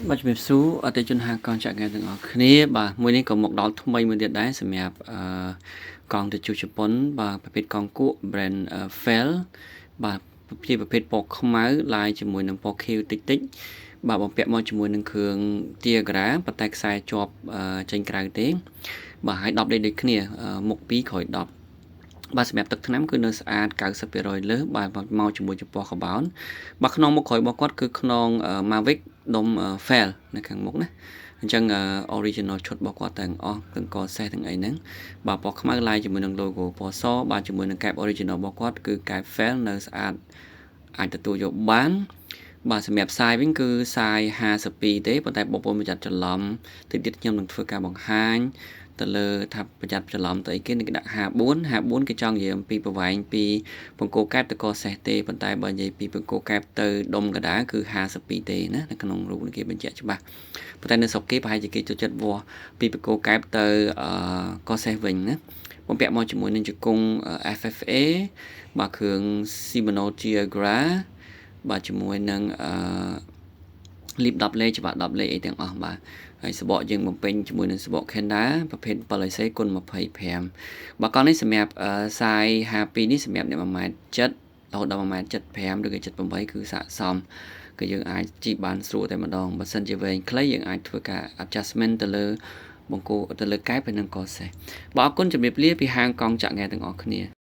បាទជំរាបសួរអតិថិជនហាងកង់ចាក់ងែទាំងអស់គ្នាបាទមួយនេះក៏មកដល់ថ្មីមួយទៀតដែរសម្រាប់អឺកង់ទៅជុះជប៉ុនបាទប្រភេទកង់គក់ brand Fell បាទជាប្រភេទពណ៌ខ្មៅឡាយជាមួយនឹងពណ៌ខៀវតិចតិចបាទបំពាក់មកជាមួយនឹងគ្រឿង Tiagra ប៉ុន្តែខ្សែជាប់ចេញក្រៅទេបាទហើយ10លេខដូចគ្នាមុខ2ក្រោយ10បាទសម្រាប់ទឹកថ្នាំគឺនៅស្អាត90%លើសបាទមកជាមួយចំពោះកបោនបាទខ្នងមុខក្រោយរបស់គាត់គឺខ្នង Mavic ដុំ Fell នៅខាងមុខណាអញ្ចឹង original ឈុតរបស់គាត់ទាំងអស់ទាំងកសេះទាំងអីហ្នឹងបាទពណ៌ខ្មៅឡាយជាមួយនឹង logo ពណ៌សបាទជាមួយនឹងកែប original របស់គាត់គឺកែប Fell នៅស្អាតអាចទទួលយកបានបាទសម្រាប់size វិញគឺ size 52ទេប៉ុន្តែបងប្អូនប្រយ័ត្នច្រឡំតិចទៀតខ្ញុំនឹងធ្វើការបង្ហាញទៅលើថាប្រយ័ត្នច្រឡំទៅអីគេនឹងគេដាក់54 54គេចង់និយាយអំពីប្រវែងពីបង្គោលកែបទៅកសេះទេប៉ុន្តែបើនិយាយពីបង្គោលកែបទៅដុំកដាគឺ52ទេណានៅក្នុងរូបនេះគេបញ្ជាក់ច្បាស់ប៉ុន្តែនៅស្រុកគេប្រហែលជាគេចូលចិត្តវាស់ពីបង្គោលកែបទៅកសេះវិញណាបំពាក់មកជាមួយនឹងជង្គង់ FFA បាទគ្រឿង Shimano Tiagra បាទជាមួយនឹងអឺលីប10លេខច្បាក់10លេខអីទាំងអស់បាទហើយសបកយើងបំពេញជាមួយនឹងសបក Kenda ប្រភេទ7 AC គុណ25បាទកង់នេះសម្រាប់size 52នេះសម្រាប់អ្នក1ម៉ែត្រ7រហូតដល់1ម៉ែត្រ75ឬក៏78គឺស័ក្តិសមគឺយើងអាចជិះបានស្រួលតែម្ដងបើសិនជាវែងខ្លីយើងអាចធ្វើការ adjustment ទៅលើបង្គោលទៅលើកែបហើយនិងកសេះបាទអរគុណជំរាបលាពីហាងកង់ចាក់ងែទាំងអស់គ្នា។